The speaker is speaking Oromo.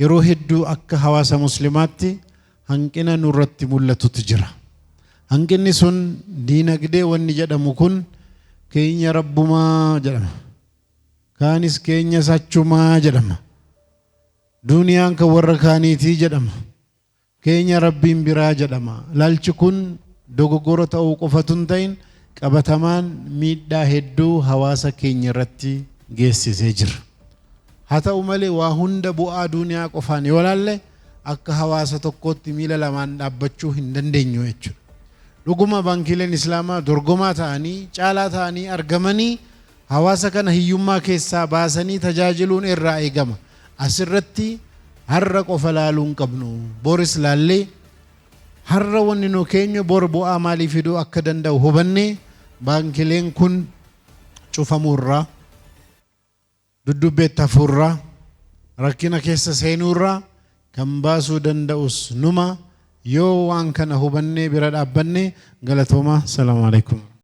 Yeroo hedduu akka hawaasa Muslimaatti hanqina nurratti mul'atutu jira. Hanqinni sun diinagdee wanni jedhamu kun keenya Rabbumaa jedhama. Kaanis keenya sachumaa jedhama. Duniyaan kan warra kaaniitii jedhama. Keenya Rabbiin biraa jedhama. Ilaalchi kun dogoggora ta'uu qofatu hin ta'in, qabatamaan miidhaa hedduu hawaasa keenya irratti geessisee jira. Haa ta'u malee, waa hunda bu'aa duniyaa qofaan yoo laalle, akka hawaasa tokkootti miila lamaan dhaabbachuu hin dandeenyu jechuudha. Dhuguma baankiileen Islaamaa dorgomaa ta'anii, caalaa ta'anii argamanii, hawaasa kana hiyyummaa keessaa baasanii tajaajiluun irraa eegama. Asirratti har'a qofa laaluu hin qabnu. Boris laallee, har'a wanni nu keenyu bor bu'aa maalii fiduu akka danda'u hubannee, baankileen kun cufamuurraa, duddubbeetti hafuurraa, rakkina keessa seenuurraa kan baasuu danda'us numa, yoo waan kana hubannee bira dhaabbannee. Galatooma. Salaamu alaikum.